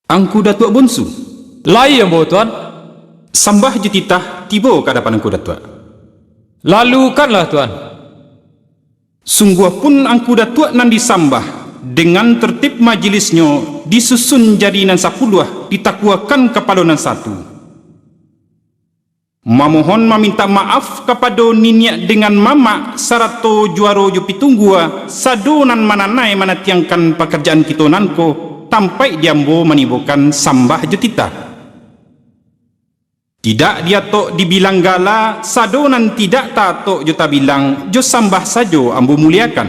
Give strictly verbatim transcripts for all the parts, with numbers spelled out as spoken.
Angku Datuak Bunsu. Lai ambo, Tuan. Sambah jo titah tibo ka adapan Angku Datuak. Lalukanlah, Tuan. Sungguah pun Angku Datuak nan disambah, dengan tertib majelisnyo disusun jadi nan sapuluah, ditakuakan kapalo nan satu. Mamohon mamintak maaf kapado niniak dengan mamak, sarato juaro jo pitunggua, sado nan mananai manatiangkan pakarajaan kito nan ko, tampaik di ambo manibokan sambah jo titah. Tidak diatok dibilang gala, sado nan tidak taatok jo tabilang, jo sambah sajo ambo muliakan.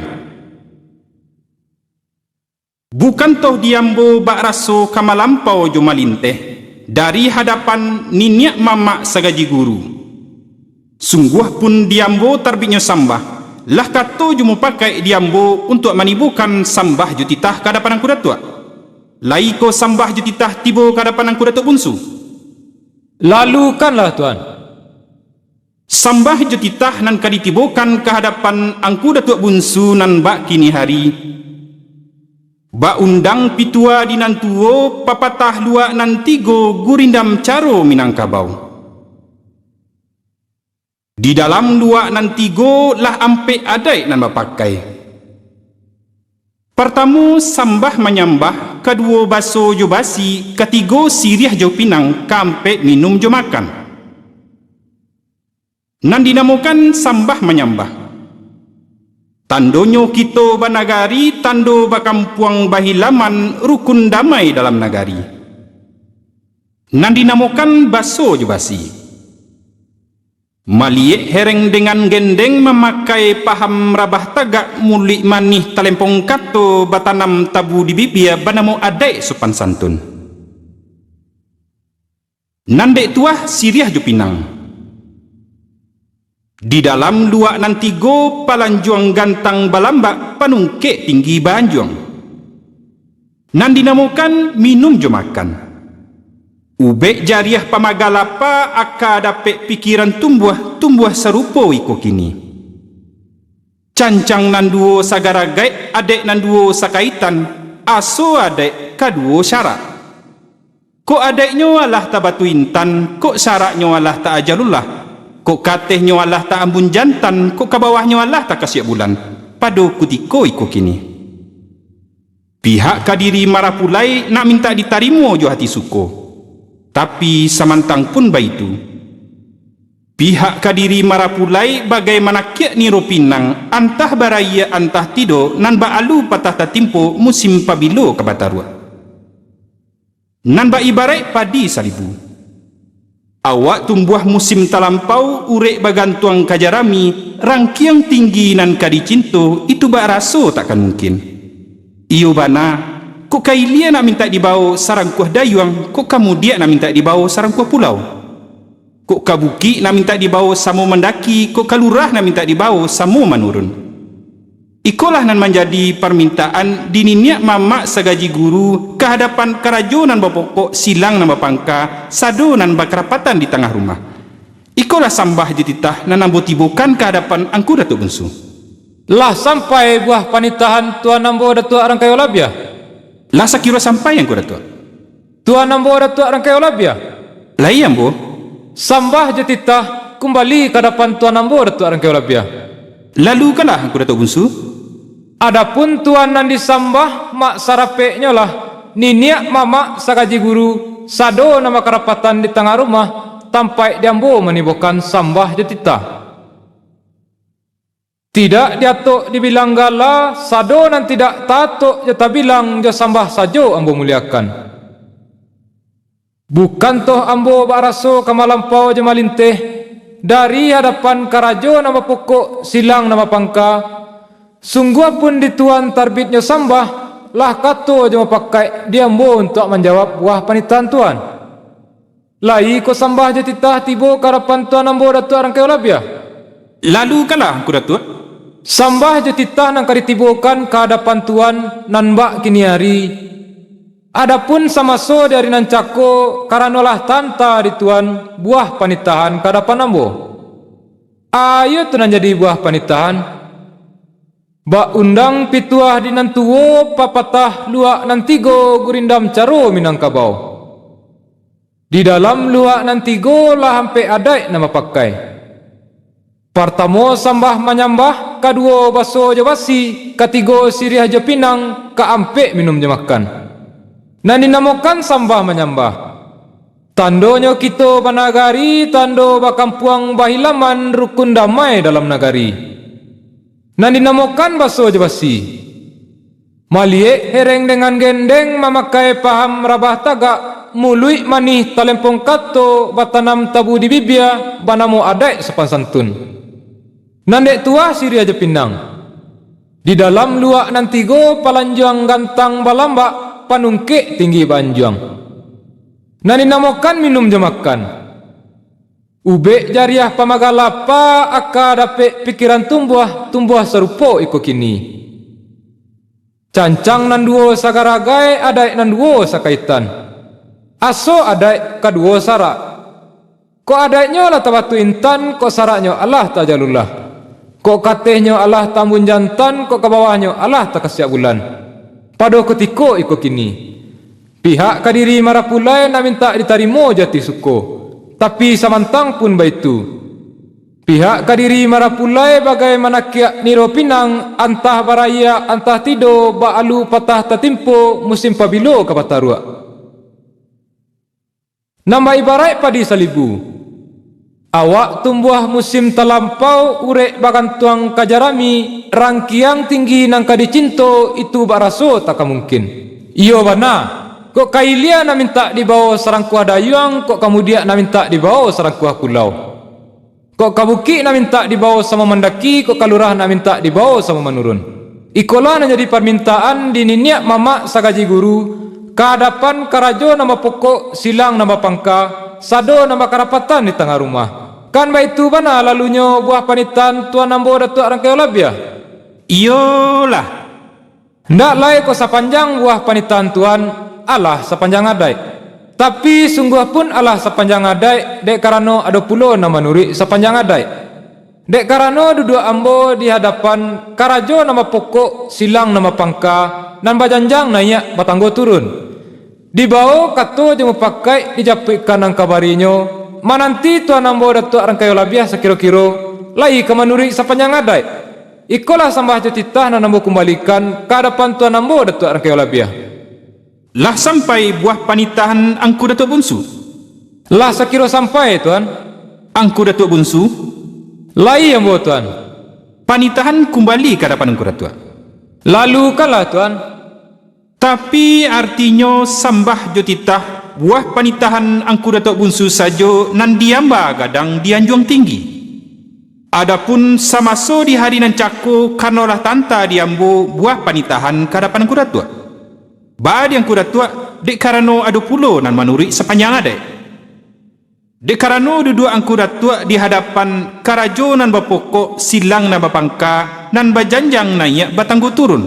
Bukan toh di ambo bak raso ka malampau jo malinteh, dari hadapan niniak mamak sagaji guru. Sungguah pun di ambo tarbitnyo sambah, lah kato jo mupakaik di ambo untuak manibokan sambah jo titah ka adapan Angku Datuak. Lai ko sambah jo titah tibo ka adapan Angku Datuak Bunsu. Lalukanlah, Tuan. Sambah jo titah nan ka ditibokan ka hadapan Angku Datuak Bunsu nan bak kini hari. Baundang pitua di nan tuo, papatah luak nan tigo, gurindam caro Minangkabau. Di dalam luak nan tigo lah ampek adaik nan bapakai. Partamo, sambah manyambah, kaduo, baso jo basi, katigo, siriah jo pinang, kaampek, minum jo makan. Nan dinamokan sambah manyambah. Tandonyo kito banagari, tando bakampuang bahilaman, rukun damai dalam nagari. Nan dinamokan baso jo basi. Maliek hereng dengan gendeng, mamakai paham rabah tagak, muluik manih talempong kato, batanam tabu di bibia, banamo adaik sopan santun. Nan dek tuah siriah jo pinang. Di dalam luak nan tigo, palanjuang gantang balambak, panungkek tinggi baanjuang. Nan dinamokan minum jo makan. Ubek jariah pamaga lapa, aka dapek pikiran tumbuah, tumbuah sarupo iko kini. Cancang nan duo sagaragaik, adaik nan duo sakaitan, aso adaik kaduo syarak. Kok adaiknyo alah tabatu intan, kok syaraknyo alah taajalullah, kok ka atehnyo alah taambun jantan, kok ka bawahnyo alah takasiak bulan, pado kutiko iko kini. Pihak ka diri marapulai nak mintak ditarimo jo hati suko, tapi samantang pun baitu, pihak ka diri marapulai bagai manakiak niro pinang, antah barayia antah tido, nan baalu patah tatimpo, musim pabilo ka bataruak. Nan baibaraik padi saribu. Awak tumbuah musim talampau, urek bagantuang ka jarami, rangkiang tinggi nan ka dicinto, itu bak raso takkan mungkin. Iyo bana, kok ka ilia nak mintak dibawo sarangkuah dayuang, kok ka mudiak nak mintak dibawo sarangkuah pulau. Kok ka bukik nak mintak dibawo samo mandaki, kok ka lurah nak mintak dibawo samo manurun. Ikolah nan manjadi parmintaan di niniak mamak sagaji guru ka hadapan karajo nan bapokok, silang nan bapangka, sado nan bakarapatan di tangah rumah. Ikolah sambah jo titah nan ambo tibokan ka hadapan Angku Datuak Bunsu. Lah sampai buah panitahan Tuan ambo Datuak Rangkayo Labiah? Lah sakiro sampai, Angku Datuak. Tuan ambo Datuak Rangkayo Labiah. Lai ambo. Sambah jo titah kumbali ka adapan Tuan ambo Datuak Rangkayo Labiah. Lalukanlah, Angku Datuak Bunsu. Adapun Tuan nan disambah, mak sarapeknyo lah, niniak mamak sagaji guru, sado nan bakarapatan di tangah rumah, tampaik di ambo manibokan sambah jo titah. Tidak diatok dibilang gala, sado nan tidak taatok jo tabilang, jo sambah sajo ambo muliakan. Bukan toh ambo bak raso ka malampau jo malinteh, dari hadapan karajo nan bapokok, silang nan bapangka, sungguah pun di Tuan tarbitnyo sambah, lah kato jo mupakaik di ambo untuak manjawab buah panitahan Tuan. Lai ko sambah jo titah tibo ka adapan Tuan ambo Datuak Rangkayo Labiah? Lalukanlah, Angku Datuak. Sambah jo titah nan ka ditibokan ka adapan Tuan nan bak kini ari. Adapun samaso di ari nan cako, karano lah tanta di Tuan buah panitahan ka adapan ambo. Ayo tu nan jadi buah panitahan. Bak undang pituah di nan tuwo, papatah luak nan tigo, gurindam caro Minangkabau. Di dalam luak nan tigo, lah ampek adaik nan bapakai. Partamo sambah manyambah, kaduwo baso jo basi, katigo siriah jo pinang, kaampek minum jo makan. Nan dinamokan sambah manyambah. Tandonyo kito banagari, tando bakampuang bahilaman, rukun damai dalam nagari. Nan dinamokan baso jo basi. Maliek hereng dengan gendeng, mamakai paham rabah tagak, muluik manih talempong kato, batanam tabu di bibia, banamo adaik sopan santun. Nan dek tuah siriah jo pinang. Di dalam luak nan tigo, palanjuang gantang balambak, panungkek tinggi baanjuang. Nan dinamokan minum jo makan. Ubek jariah pamaga lapa, aka dapek pikiran tumbuah, tumbuah sarupo iko kini. Cancang nan duwo sagaragai, adaik nan duwo sakaitan. Aso adaik kaduwo sarak. Kok adaiknyo lah tabatu intan, kok saraknyo alah tajalulah. Kok katehnyo alah tambun jantan, kok ka bawahnyo alah takasiak bulan. Pado kutiko iko kini, pihak ka diri marapulai nak mintak ditarimo jo ati suko. Tapi samantang pun baitu, pihak ka diri marapulai bagai manakiak niro pinang, antah baraiak, antah tido, baalu patah tatimpo, musim pabilo ka bataruak. Nan baibaraik padi salibu. Awak tumbuah musim talampau, urek bagantuang ka jarami, rangkiang tinggi nan ka dicinto, itu bak raso tak ka mungkin. Iyo bana, kok ka ilia nak mintak dibawo sarangkuah dayuang, kok ka mudiak nak mintak dibawo sarangkuah pulau. Kok ka bukik nak mintak dibawo samo mandaki, kok ka lurah nak mintak dibawo samo manurun. Ikolah nan jadi parmintaan di niniak mamak sagaji guru, ka adapan karajo nan bapokok, silang nan bapangka, sado nan bakarapatan di tangah rumah. Kan baitu bana lalunyo buah panitahan Tuan ambo Datuak Rangkayo Labiah? Iyolah. Ndak lai kok sapanjang buah panitahan Tuan, alah sapanjang adaik. Tapi, sungguah pun alah sapanjang adaik, dek karano ado pulo nan manuruik sapanjang adaik. Dek karano duduak ambo di hadapan karajo nan bapokok, silang nan bapangka, nan bajanjang naiak, batanggo turun. Dibawo kato jo mupakaik, dijapuikkan nan ka barinyo, mananti Tuan ambo Datuak Rangkayo Labiah sakiro-kiro, lai ka manuruik sapanjang adaik. Ikolah sambah jo titah nan ambo kumbalikan ka adapan Tuan ambo Datuak Rangkayo Labiah. Lah sampai buah panitahan Angku Datuak Bunsu? Lah sakiro sampai, Tuan. Angku Datuak Bunsu? Lai ambo, Tuan. Panitahan kumbali ka adapan Angku Datuak. Lalukanlah, Tuan. Tapi, artinyo sambah jo titah, buah panitahan Angku Datuak Bunsu sajo nan diamba gadang di anjuang tinggi. Adapun samaso di hari nan cako, kanolah tanta di ambo buah panitahan ka adapan Angku Datuak. Baa di Angku Datuak, dek karano ado pulo nan manuruik sapanjang adaik. Dek karano duduak Angku Datuak di hadapan karajo nan bapokok, silang nan bapangka, nan bajanjang naiak, batanggo turun.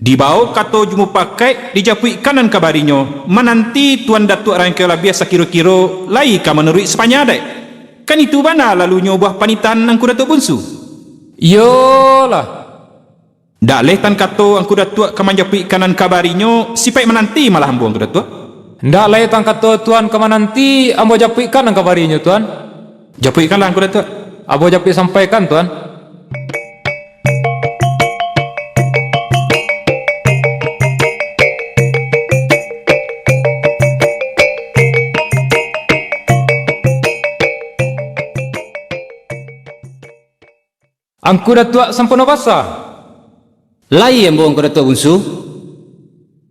Dibawo kato jo mupakaik, dijapuikkan nan ka barinyo, mananti Tuan Datuak Rangkayo Labiah sakiro-kiro lai ka manuruik sapanjang adaik. Kan itu bana lalunyo buah panitahan Angku Datuak Bunsu? Iyolah. Ndak leh tan kato Angku Datuak ka manjapuikkan nan ka barinyo, sipaik mananti malah ambo Angku Datuak. Ndak lai tan kato Tuan ka mananti, ambo japuikkan nan ka barinyo, Tuan. Japuikkanlah Angku Datuak. Ambo japuik sampaikan, Tuan. Angku Datuak Sampono Basa. Lai ambo Angku Datuak Bunsu.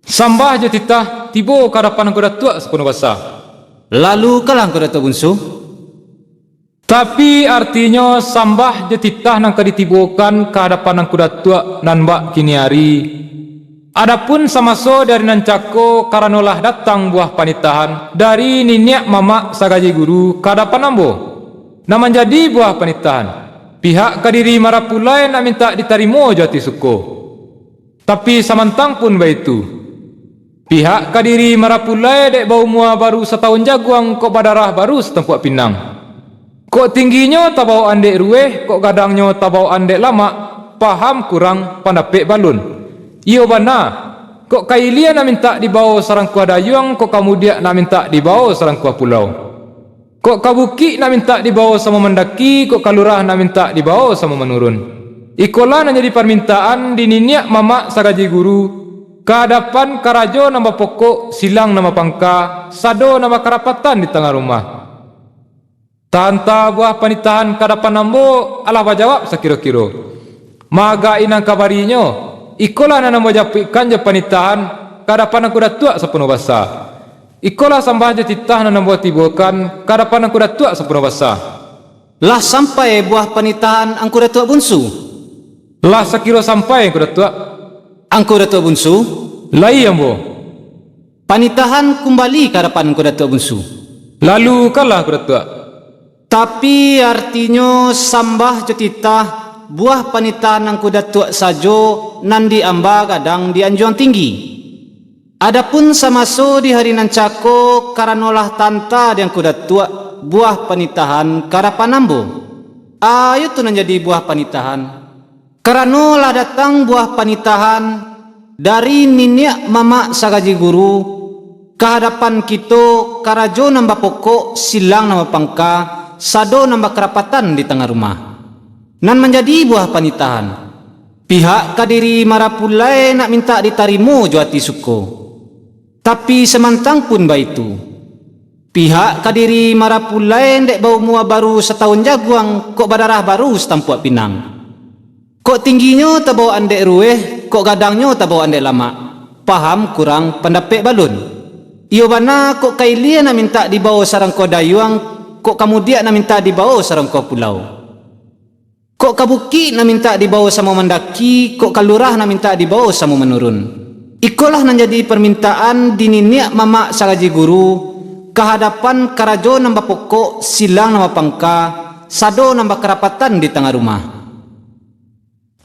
Sambah jo titah tibo ka adapan Angku Datuak Sampono Basa. Lalukanlah Angku Datuak Bunsu. Tapi artinyo sambah jo titah nan ka ditibokan ka adapan Angku Datuak nan bak kini ari. Adapun samaso di ari nan cako, karano lah datang buah panitahan dari niniak mamak sagaji guru ka adapan ambo, nan manjadi buah panitahan, pihak ka diri marapulai nak mintak ditarimo jo ati suko. Tapi samantang pun baitu, pihak ka diri marapulai dek baumua baru satawun jaguang, kok badarah baru satampuak pinang. Kok tingginyo tabawok andek rueh, kok gadangnyo tabawok andek lamak, paham kurang pandapek balun. Iyo bana, kok ka ilia nak mintak dibawo sarangkuah dayuang, kok ka mudiak nak mintak dibawo sarangkuah pulau. Kok ka bukik nak mintak dibawo samo mandaki, kok ka lurah nak mintak dibawo samo manurun. Ikolah nan jadi parmintaan di niniak mamak sagaji guru, ka adapan karajo nan bapokok, silang nan bapangka, sado nan bakarapatan di tangah rumah. Tanta buah panitahan ka adapan ambo alah bajawab sakiro-kiro. Maagak inang kabarinyo, ikolah nan ambo japuikkan jo panitahan ka adapan Angku Datuak Sampono Basa. Ikolah sambah jo titah nan ambo tibokan ka adapan Angku Datuak Sampono Basa. Lah sampai buah panitahan Angku Datuak Bunsu? Lah sakiro sampai, Angku Datuak. Angku Datuak Bunsu? Lai ambo. Panitahan kumbali ka adapan Angku Datuak Bunsu. Lalu kalah, Angku Datuak. Tapi artinyo sambah jo titah buah panitahan Angku Datuak sajo nan diamba gadang di anjuang tinggi. Adapun samaso di hari nan cako, karano lah tanta di Angku Datuak buah panitahan ka adapan ambo. Ayo tu nan jadi buah panitahan. Karano lah datang buah panitahan dari niniak mamak sagaji guru, ka adapan kito karajo nan bapokok, silang nan bapangka, sado nan bakarapatan di tangah rumah. Nan manjadi buah panitahan, pihak ka diri marapulai nak mintak ditarimo jo ati suko. Tapi samantang pun baitu, pihak ka diri marapulai dek baumua baru satahun jaguang, kok badarah baru satampuak pinang. Kok tingginyo tabawok andek rueh, kok gadangnyo tabawok andek lamak. Paham kurang pandapek balun. Iyo bana, kok ka ilia nak mintak dibawo sarangkuah dayuang, kok ka mudiak nak mintak dibawo sarangkuah pulau. Kok ka bukik nak mintak dibawo samo mandaki, kok ka lurah nak mintak dibawo samo manurun. Ikolah nan jadi parmintaan di niniak mamak sagaji guru, ka adapan karajo nan bapokok, silang nan bapangka, sado nan bakarapatan di tangah rumah.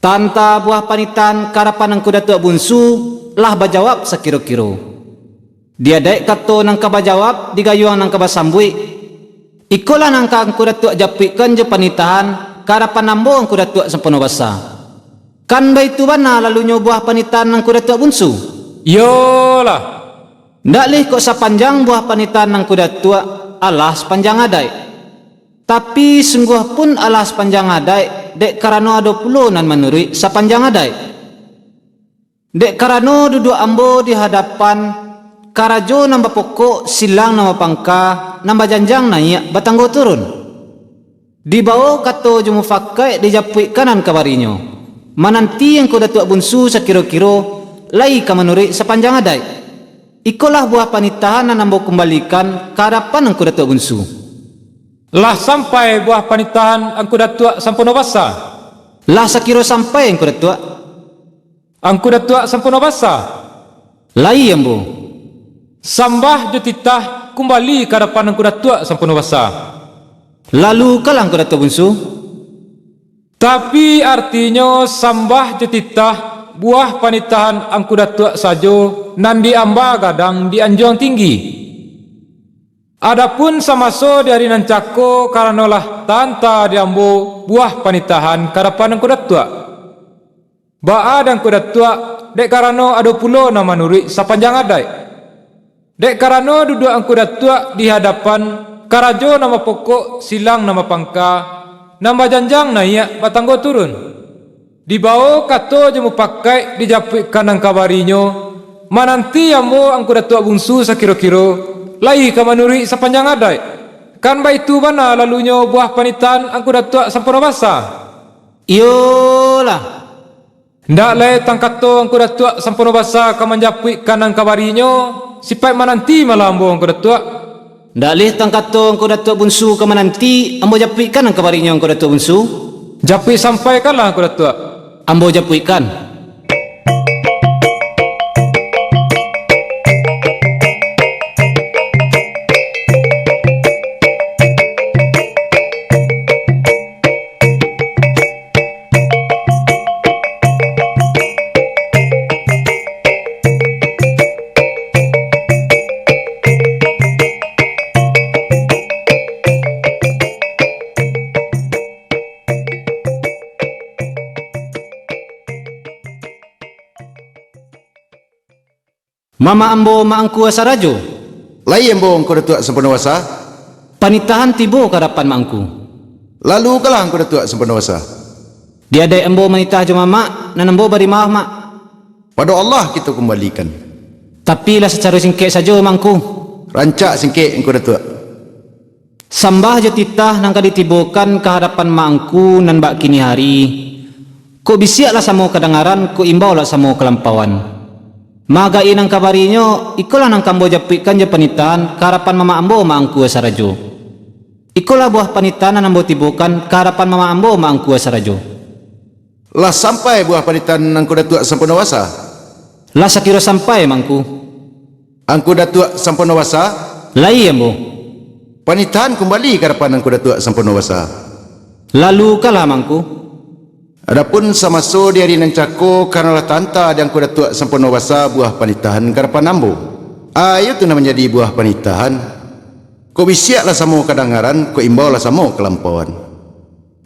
Tanta buah panitahan ka adapan Angku Datuak Bunsu lah bajawab sakiro-kiro. Di adaik kato nan ka bajawab, di gayuang nan ka basambuik. Ikolah nan ka Angku Datuak japuikkan jo panitahan ka adapan ambo Angku Datuak Sampono Basa. Kan baitu bana lalunyo buah panitahan Angku Datuak Bunsu? Iyolah. Ndak lih kok sapanjang buah panitahan Angku Datuak, alah sapanjang adaik. Tapi sungguah pun alah sapanjang adaik, dek karano ado pulo nan manuruik sapanjang adaik. Dek karano duduak ambo di hadapan, karajo nan bapokok, silang nan bapangka, nan bajanjang naiak, batanggo turun. Dibawo kato jo mufakaik dijapuikkan nan kabarinyo, mananti Angku Datuak Bunsu sakiro-kiro, lai ka manuruik sapanjang adaik. Ikolah buah panitahan nan ambo kumbalikan ka adapan Angku Datuak Bunsu. Lah sampai buah panitahan Angku Datuak Sampono Basa? Lah sakiro sampai, Angku Datuak. Angku Datuak Sampono Basa? Lai ambo. Sambah jo titah kumbali ka adapan Angku Datuak Sampono Basa. Lalu kalah, Angku Datuak Bunsu. Tapi artinyo sambah jo titah buah panitahan Angku Datuak sajo nan diamba gadang di anjuang tinggi. Adapun samaso di ari nan cako, karano lah tanta di ambo buah panitahan ka adapan Angku Datuak. Baa di Angku Datuak, dek karano ado pulo nan manuruik sapanjang adaik. Dek karano duduak Angku Datuak di hadapan, karajo nan bapokok, silang nan bapangka, nan bajanjang naiak, batanggo turun. Dibawo kato jo mupakaik dijapuikkan nan kabarinyo, mananti ambo Angku Datuak Bunsu sakiro-kiro, lai ka manuruik sapanjang adaik. Kan baitu bana lalunyo buah panitahan Angku Datuak Sampono Basa? Iyolah. Ndak lai tangkato Angku Datuak Sampono Basa ka manjapuikkan nan kabarinyo, sipaik mananti malah ambo Angku Datuak. Ndak lai tangkato Angku Datuak Bunsu ka mananti, ambo japuikkan nan kabarinyo Angku Datuak Bunsu. Japuik sampai kalah Angku Datuak. Ambo japuikkan. Mamak ambo Mak Angku Asa Rajo. Lai ambo Angku Datuak Sampono Basa. Panitahan tibo ka adapan Mak Angku. Lalukanlah Angku Datuak Sampono Basa. Di adaik ambo manitah jo mamak, nan ambo bari maoh, Mak. Pado Allah kito kumbalikan. Tapi lah sacaro singkek sajo, Mak Angku. Rancak singkek, Angku Datuak. Sambah jo titah nan ka ditibokan ka hadapan Mak Angku nan bak kini hari, kok bisiak lah samo kadangaran, kok imbau lah samo kalampauan. Magai nan kabarinyo, ikolah nan ka ambo japuikkan jo panitahan ka hadapan mamak ambo Mak Angku Asa Rajo. Ikolah buah panitahan nan ambo tibokan ka hadapan mamak ambo Mak Angku Asa Rajo. Lah sampai buah panitahan Angku Datuak Sampono Basa? Lah sakiro sampai, Mak Angku. Angku Datuak Sampono Basa? Lai ambo. Panitahan kumbali ka hadapan Angku Datuak Sampono Basa. Lalukanlah, Mak Angku. Adapun samaso di ari nan cako, karano lah taanta di Angku Datuak Sampono Basa buah panitahan ka hadapan ambo. Iyo tu nan manjadi buah panitahan. Kok bisiak lah samo kadangaran, kok imbau lah samo kalampauan.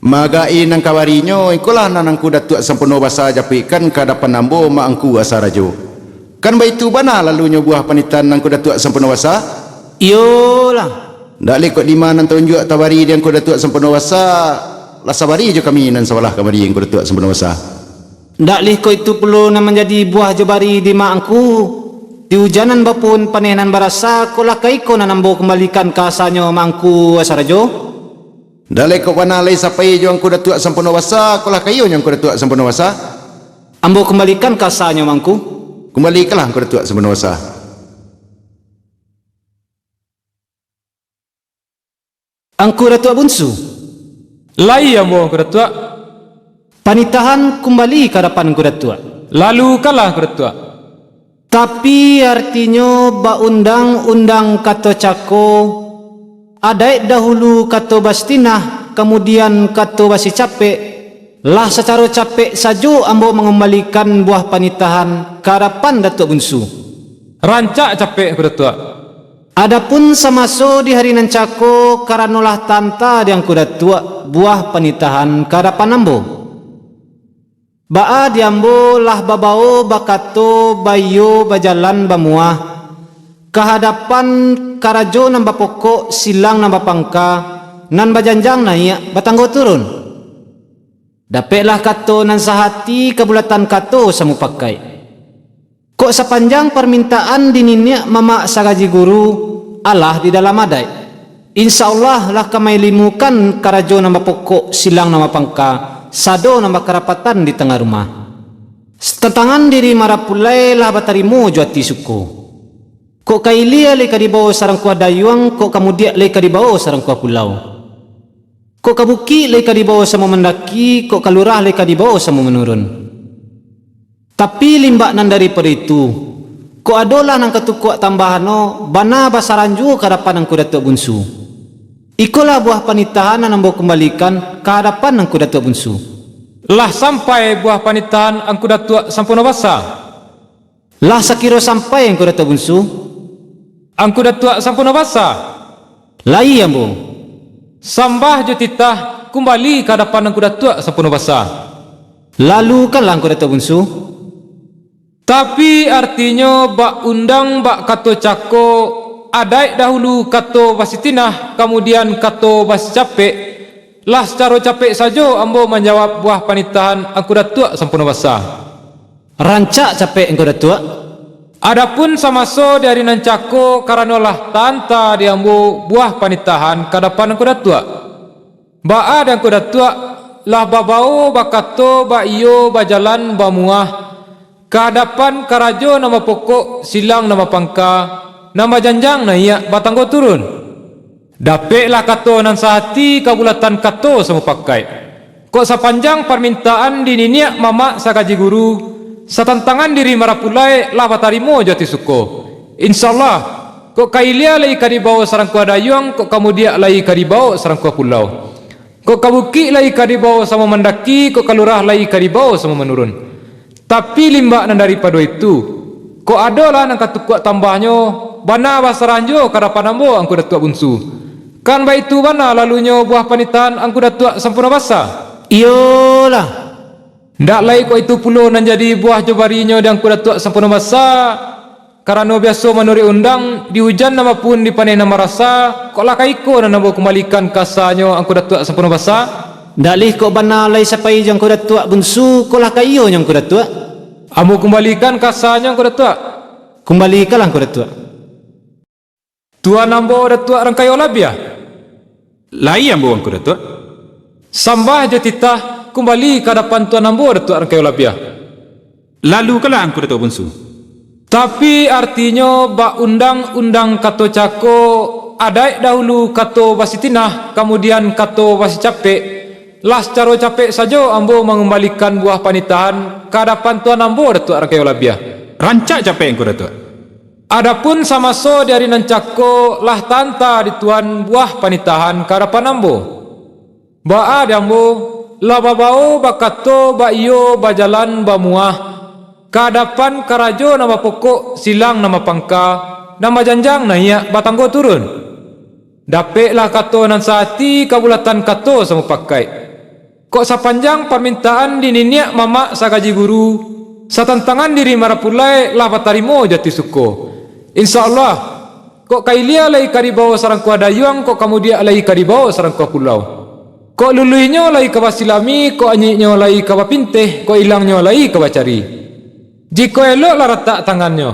Magai nan kabarinyo, ikolah nan Angku Datuak Sampono Basa japuikkan ka hadapan ambo Mak Angku Asa Rajo. Kan baitu bana lalunyo buah panitahan Angku Datuak Sampono Basa? Iyolah. Ndak leh kok dima nan taunjuak tabari di Angku Datuak Sampono Basa, lah sabari jo kami nan sabalah kamari Angku Datuak Sampono Basa. Ndak leh kok itu pulo nan manjadi buah jo bari di Mak Angku, di ujan nan bapuhun paneh nan barasa, kok lah ka iko nan ambo kumbalikan ka asanyo Mak Angku Asa Rajo? Ndak leh kok bana lai sapai jo Angku Datuak Sampono Basa, kok lah ka iyonyo Angku Datuak Sampono Basa? Ambo kumbalikan ka asanyo, Mak Angku. Kumbalikanlah Angku Datuak Sampono Basa. Angku Datuak Bunsu. Lai ambo, Angku Datuak. Panitahan kumbali ka hadapan Angku Datuak. Lalukanlah, Angku Datuak. Tapi artinyo baundang-undang kato cako, adaik dahulu kato basitinah, kamudian kato basicapek, lah sacaro capek sajo ambo mangumbalikan buah panitahan ka hadapan Datuak Bunsu. Rancak capek, Angku Datuak. Adapun samaso di hari nan cako, karano lah taanta di Angku Datuak buah panitahan ka hadapan ambo. Baa di ambo lah babao, bakato, baiyo, bajalan, bamuah, ka hadapan karajo nan bapokok, silang nan bapangka, nan bajanjang naiak, batanggo turun. Dapeklah kato nan sahati, kabulatan kato samupakaik. Kok sapanjang parmintaan di niniak mamak sagaji guru, alah di dalam adaik. Insya Allah lah ka mailimukan karajo nan bapokok, silang nan bapangka, sado nan bakarapatan di tangah rumah. Tantangan diri marapulai lah batarimo jo ati suko. Kok ka ilia lai ka dibao sarangkuah dayuang, kok ka mudiak lai ka dibao sarangkuah pulau. Kok ka bukik lai ka dibao samo mandaki, kok ka lurah lai ka dibao samo manurun. Tapi limbak nan daripado itu, kok adolah nan ka tukuak tambahano, bana basaranjo ka hadapan Angku Datuak Bunsu. Ikolah buah panitahan nan ambo kumbalikan ka hadapan Angku Datuak Bunsu. Lah sampai buah panitahan Angku Datuak Sampono Basa? Lah sakiro sampai, Angku Datuak Bunsu. Angku Datuak Sampono Basa. Lai ambo. Sambah jo titah kumbali ka hadapan Angku Datuak Sampono Basa. Lalukanlah, Angku Datuak Bunsu. Tapi artinyo bak undang, bak kato cako, adaik dahulu kato basitinah, kamudian kato basicapek, lah sacaro capek sajo ambo manjawab buah panitahan Angku Datuak Sampono Basa. Rancak capek, Angku Datuak. Adapun samaso di ari nan cako, karano lah taanta di ambo buah panitahan ka hadapan Angku Datuak. Baa di Angku Datuak, lah babao, bakato, baiyo, bajalan, bamuah, ka hadapan karajo nan bapokok, silang nan bapangka, nan bajanjang naiak, batanggo turun. Dapeklah kato nan sahati, kabulatan kato samupakaik. Kok sapanjang parmintaan di niniak mamak sagaji guru, satantangan diri marapulai lah batarimo jo ati suko. Insya Allah, kok ka ilia lai ka dibao sarangkuah dayuang, kok ka mudiak lai ka dibao sarangkuah pulau. Kok ka bukik lai ka dibao samo mandaki, kok ka lurah lai ka dibao samo manurun. Tapi limbak nan daripado itu, kok adolah nan ka tukuak tambahnyo, bana basaranjo ka hadapan ambo Angku Datuak Bunsu. Kan baitu bana lalunyo buah panitahan Angku Datuak Sampono Basa? Iyolah. Ndak lai kok itu pulo nan jadi buah jo barinyo di Angku Datuak Sampono Basa, Karano biaso manuruik undang, di ujan nan bapuhun di paneh nan marasa, kok lah ka iko nan ambo kumbalikan ka asanyo Angku Datuak Sampono Basa? Ndak lih kok bana lai sapai jo Angku Datuak Bunsu, kok lah ka iyo nyo Angku Datuak? Ambo kumbalikan ka asanyo Angku Datuak. Kumbalikanlah Angku Datuak. Tuan ambo Datuak Rangkayo Labiah. Lai ambo Angku Datuak. Sambah jo titah kumbali ka adapan Tuan ambo Datuak Rangkayo Labiah. Lalukanlah Angku Datuak Bunsu. Tapi artinyo bak undang-undang kato cako, adaik dahulu kato basitinah, kamudian kato basicapek, lah sacaro capek sajo ambo mangumbalikan buah panitahan ka adapan Tuan ambo Datuak Rangkayo Labiah. Rancak capek Angku Datuak. Adapun samaso di ari nan cako lah taanta di Tuan buah panitahan ka adapan ambo. Baa di ambo, lah babao bakato baiyo bajalan bamuah, ka adapan karajo nan bapokok silang nan bapangka, nan bajanjang naiak batanggo turun. Dapeklah kato nan sahati kabulatan kato samupakaik. Kok sapanjang parmintaan di niniak mamak sagaji guru, satantangan diri marapulai lah batarimo jo ati suko. Insya Allah, kok ka ilia lai ka dibao sarangkuah dayuang, kok ka mudiak lai ka dibao sarangkuah pulau. Kok luluihnyo lai ka basilami, kok anyuiknyo lai ka bapinteh, kok ilangnyo lai ka bacari. Jikok elok lah ratak tangannyo,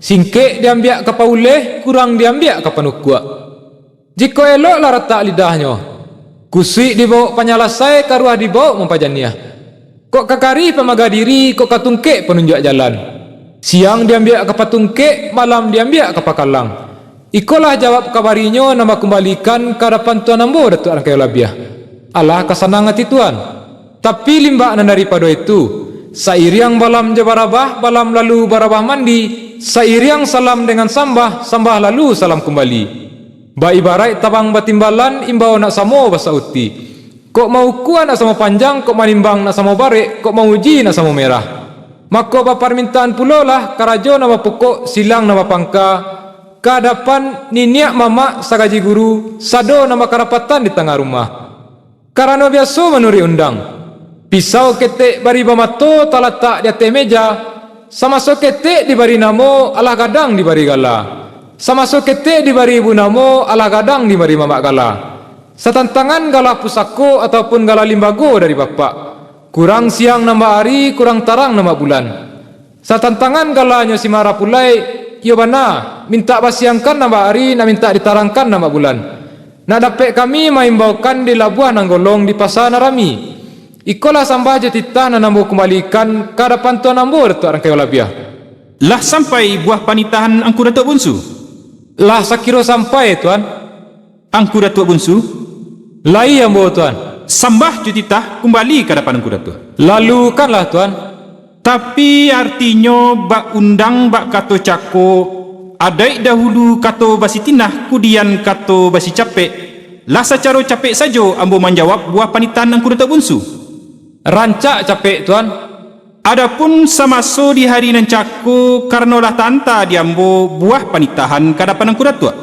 singkek diambiak ka pauleh, kurang diambiak ka panukuak. Jikok elok lah ratak lidahnyo, kusuik dibawok panyalasai, karuah dibawok mampajaniah. Kok ka karih pamaga diri, kok ka tungkek panunjuak jalan. Siang diambiak ka patungkek, malam diambiak ka pakalang. Ikolah jawab kabarinyo nan bakumbalikan ka adapan Tuan ambo Datuak Rangkayo Labiah. Alah ka sanang ati Tuan. Tapi limbak nan daripado itu, sairiang balam jo barabah, balam lalu barabah mandi, sairiang salam dengan sambah, sambah lalu salam kumbali. Baibaraik tabang batimbalan, imbau nak samo basauti. Kok maukua nak samo panjang, kok manimbang nak samo barek, kok mauji nak samo merah. Mako baparmintaan pulolah karajo nan bapokok, silang nan bapangka, ka adapan niniak mamak sagaji guru, sado nan bakarapatan di tangah rumah. Karano biaso manuruik undang, pisau ketek bari bamato talatak di ateh meja, samaso ketek dibari namo, alah gadang dibari gala. Samaso ketek dibari ibu namo, alah gadang dibari mamak gala. Satantangan gala pusako ataupun gala limbago dari bapak, kurang siang nan bak ari, kurang tarang nan bak bulan. Satantangan galanyo si marapulai, iyo bana, mintak basiangkan nan bak ari, nak mintak ditarangkan nan bak bulan. Nak dapek kami maimbaukan di labuah nan golong, di pasa nan rami. Ikolah sambah jo titah nan ambo kumbalikan ka adapan Tuan ambo Datuak Rangkayo Labiah. Lah sampai buah panitahan Angku Datuak Bunsu? Lah sakiro sampai, Tuan. Angku Datuak Bunsu? Lai ambo, Tuan. Sambah jo titah kumbali ka adapan Angku Datuak. Lalukanlah, Tuan. Tapi artinyo bak undang bak kato cako, adaik dahulu kato basitinah, kudian kato basicapek, lah sacaro capek sajo ambo manjawab buah panitahan Angku Datuak Bunsu. Rancak capek, Tuan. Adapun samaso di hari nan cako, karano lah taanta di ambo buah panitahan ka adapan Angku Datuak.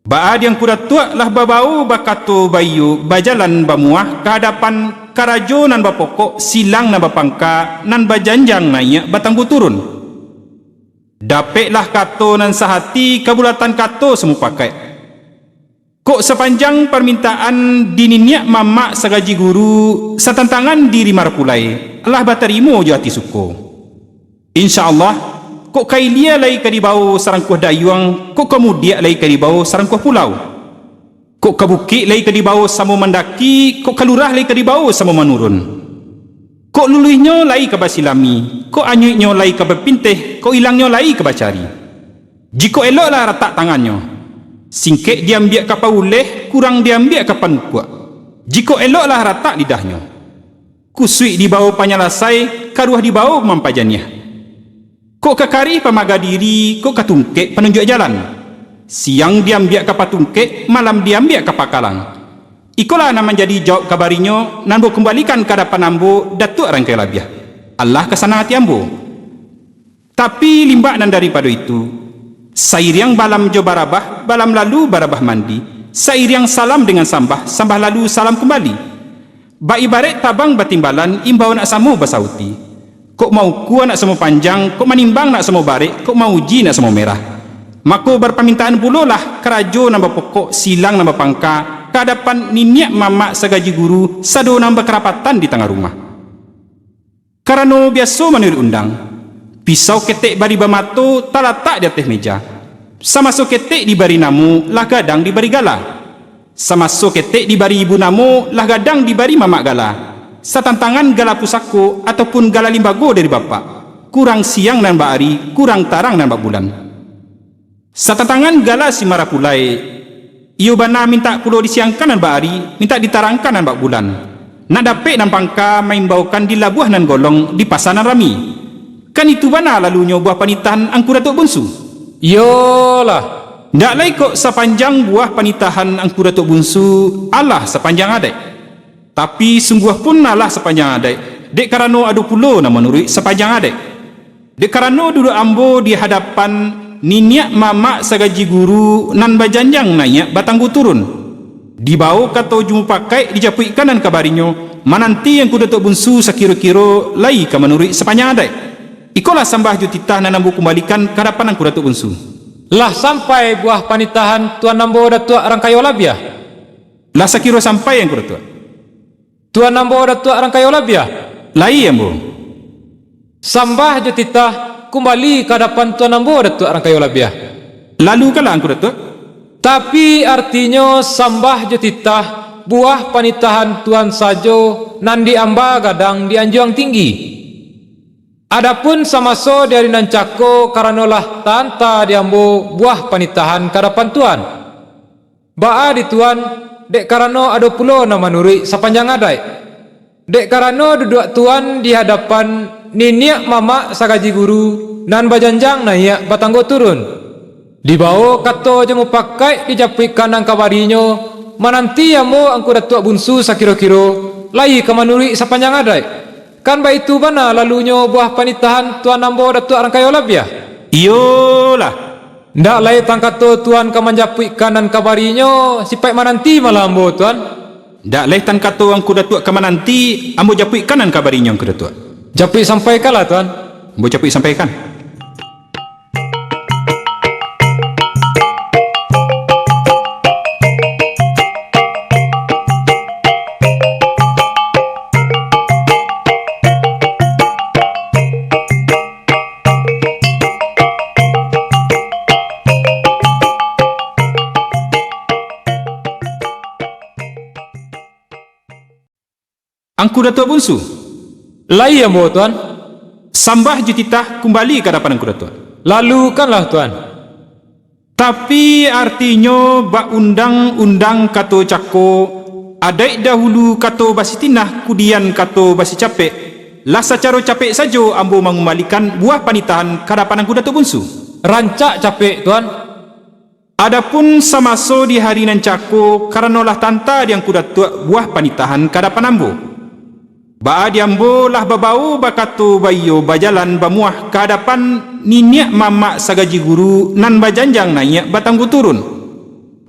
Baa di Angku Datuak lah babao bakato baiyo, bajalan bamuah ka adapan karajo nan bapokok, silang nan bapangka, nan bajanjang naiak batanggo turun. Dapeklah kato nan sahati, kabulatan kato samupakaik. Kok sapanjang parmintaan di niniak mamak sagaji guru, satantangan diri marapulai, lah batarimo jo ati suko. Insya Allah, kok ka ilia lai ka dibao sarangkuah dayuang, kok ka mudiak lai ka dibao sarangkuah pulau. Kok ka bukik lai ka dibao samo mandaki, kok ka lurah lai ka dibao samo manurun. Kok luluihnyo lai ka basilami, kok anyuiknyo lai ka bapinteh, kok ilangnyo lai ka bacari. Jikok elok lah ratak tangannyo, singkek diambiak ka pauleh, kurang diambiak ka panukuak. Jikok elok lah ratak lidahnyo, kusuik dibao panyalasai, karuah dibao mampajaniah. Kok ka karih pamaga diri, kok ka tungkek panunjuak jalan. Siang diambiak ka patungkek, malam diambiak ka pakalang. Ikolah nan manjadi jawab kabarinyo, nan bakumbalikan ka adapan ambo, Datuak Rangkai Labiah. Alah ka sanang ati ambo. Tapi limbak nan daripado itu, sairiang balam jo barabah, balam lalu barabah mandi, sairiang salam dengan sambah, sambah lalu salam kumbali. Baibarek tabang batimbalan, imbau nak samo basauti. Kok maukua nak samo panjang, kok manimbang nak samo barek, kok mauji nak samo merah. Mako, barpamintaan pulolah karajo nan bapokok, silang nan bapangka, ka adapan niniak mamak sagaji guru, sado nan bakarapatan di tangah rumah. Karano biaso manuruik undang, pisau ketek bari bamato talatak di ateh meja. Samaso ketek dibari namo, lah gadang dibari gala. Samaso ketek dibari ibu namo, lah gadang dibari mamak gala. Satantangan gala pusako ataupun gala limbago dari bapak, kurang siang nan ba-ari, kurang tarang nan ba-bulan. Satantangan gala si marapulai, iyo bana mintak pulo disiangkan nan ba-ari, mintak ditarangkan nan ba-bulan. Nak dapek nan pangka maimbaukan di labuah nan golong, di pasa nan rami. Kan itu bana lalunyo buah panitahan Angku Datuak Bunsu? Iyolah. Ndak lai kok sapanjang buah panitahan Angku Datuak Bunsu, alah sapanjang adaik. Tapi sungguah pun alah sapanjang adaik, dek karano ado pulo nan manuruik sapanjang adaik. Dek karano duduak ambo di hadapan niniak mamak sagaji guru nan bajanjang naiak batanggo turun. Dibawo kato jo mupakaik dijapuikkan nan ka barinyo, mananti Angku Datuak Bunsu sakiro-kiro lai ka manuruik sapanjang adaik. Ikolah sambah jo titah nan ambo kumbalikan ka hadapan Angku Datuak Bunsu. Lah sampai buah panitahan Tuan ambo Datuak Rangkayo Labiah? Lah sakiro sampai, Angku Datuak. Tuan ambo Datuak Rangkayo Labiah? Lai ambo. Sambah jo titah kumbali ka hadapan Tuan ambo Datuak Rangkayo Labiah. Lalu kalah, Angku Datuak. Tapi artinyo sambah jo titah buah panitahan Tuan sajo nan di amba gadang di anjuang tinggi. Adapun samaso di ari nan cako, karano lah taanta di ambo buah panitahan ka hadapan Tuan. Baa di Tuan, dek karano ado pulo nan manuruik sapanjang adaik. Dek karano duduak Tuan di hadapan niniak mamak sagaji guru nan bajanjang naiak batanggo turun. Dibawo kato jo mupakaik dijapuikkan nan ka barinyo, mananti ambo Angku Datuak Bunsu sakiro-kiro, lai ka manuruik sapanjang adaik. Kan baitu bana lalunyo buah panitahan Tuan ambo Datuak Rangkayo Labiah? Iyolah. Ndak lai tangkato Tuan ka manjapuikkan nan ka barinyo, sipaik mananti malah ambo, Tuan. Ndak lai tangkato Angku Datuak ka mananti, ambo japuikkan nan ka barinyo, Angku Datuak. Japuik sampaikanlah, Tuan. Ambo japuik sampaikan. Angku Datuak Bunsu. Lai ambo, Tuan. Sambah jo titah kumbali ka adapan Angku Datuak. Lalukanlah, Tuan. Tapi artinyo bak undang-undang kato cako, adaik dahulu kato basitinah, kudian kato basicapek, lah sacaro capek sajo ambo mangumbalikan buah panitahan ka adapan Angku Datuak Bunsu. Rancak capek, Tuan. Adapun samaso di hari nan cako, karano lah tanta di Angku Datuak buah panitahan ka adapan ambo. Baa di ambo lah babawo bakato baiyo bajalan bamuah ka adapan niniak mamak sagaji guru nan bajanjang naiak batanggo turun.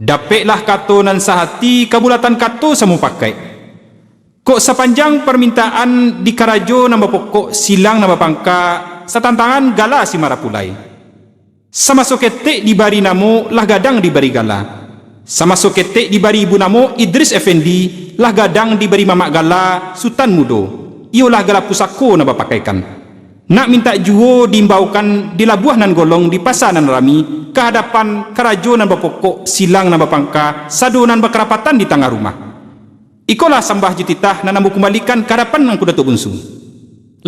Dapeklah kato nan sahati kabulatan kato samupakaik. Kok sapanjang parmintaan di karajo nan bapokok silang nan bapangka, satantangan gala si marapulai. Samaso ketek dibari namo, lah gadang dibari gala. Samaso ketek dibari ibu namo Idris Effendi, lah gadang dibari mamak gala Sutan Mudo, iyolah gala pusako nan bapakaikan. Nak mintak juo diimbaukan di labuah nan golong, di pasa nan rami, ka hadapan karajo nan bapokok, silang nan bapangka, sado nan bakarapatan di tangah rumah. Ikolah sambah jo titah nan ambo kumbalikan ka hadapan Angku Datuak Bunsu.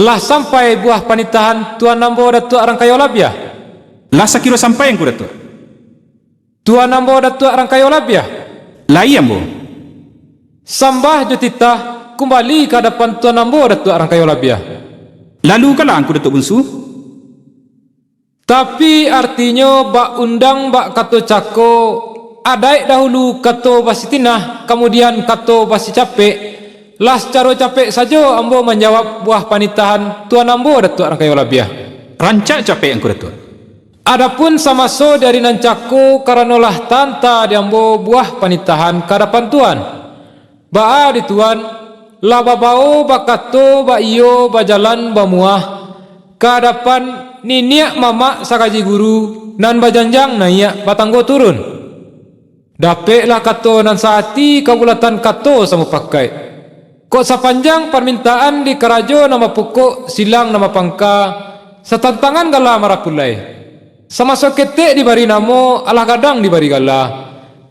Lah sampai buah panitahan Tuan ambo Datuak Rangkayo Labiah? Lah sakiro sampai, Angku Datuak. Tuan ambo Datuak Rangkayo Labiah? Lai ambo. Sambah jo titah kumbali ka hadapan Tuan ambo Datuak Rangkayo Labiah. Lalukanlah, Angku Datuak Bunsu. Tapi artinyo bak undang bak kato cako, adaik dahulu kato basitinah, kamudian kato basicapek, lah sacaro capek sajo ambo manjawab buah panitahan Tuan ambo Datuak Rangkayo Labiah. Rancak capek, Angku Datuak. Adapun samaso di ari nan cako, karano lah tanta di ambo buah panitahan ka adapan Tuan. Baa di Tuan, lah babawo bakato baiyo bajalan bamuah, Ka adapan niniak mamak sakaji guru, nan bajanjang naiak batanggo turun. Dapeklah kato nan saati ka bulatan kato samupakaik. Kok sapanjang parmintaan di karajo nan bapokok silang nan bapangka, satantangan gala marapulai. Samaso ketek dibari namo, alah gadang dibari gala.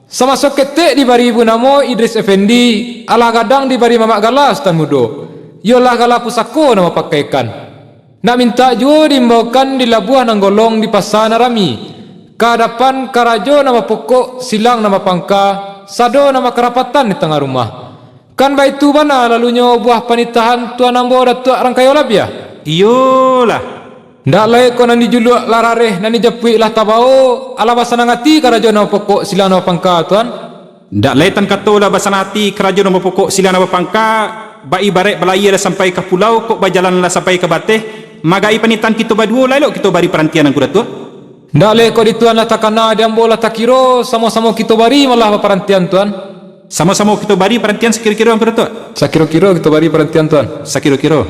Samaso ketek dibari ibu namo Idris Effendi, alah gadang dibari mamak gala Sutan Mudo, iyolah gala pusako nan bapakaikan. Nak mintak juo diimbaukan di labuah nan golong di pasa nan rami, ka adapan karajo nan bapokok silang nan bapangka, sado nan bakarapatan di tangah rumah. Kan baitu bana lalunyo buah panitahan Tuan ambo Datuak Rangkayo Labiah? Iyolah. Ndak lai ko nan dijuluak lah rareh, nan dijapuik lah tabao, alah basanang ati karajo nan bapokok silang nan bapangka, Tuan? Ndak lai tan kato lah basanang ati karajo nan bapokok silang nan bapangka, baibaraik balayia lah sampai ka pulau, kok bajalan lah sampai ka bateh, magai panitahan kito baduo, lai elok kito bari parantian, Angku Datuak? Ndak lai ko di Tuan lah takana, di ambo lah takiro, samo-samo kito bari malah baparantian, Tuan. Samo-samo kito bari parantian sakiro-kiro, Angku Datuak? Sakiro-kiro kito bari parantian, Tuan. Sakiro-kiro.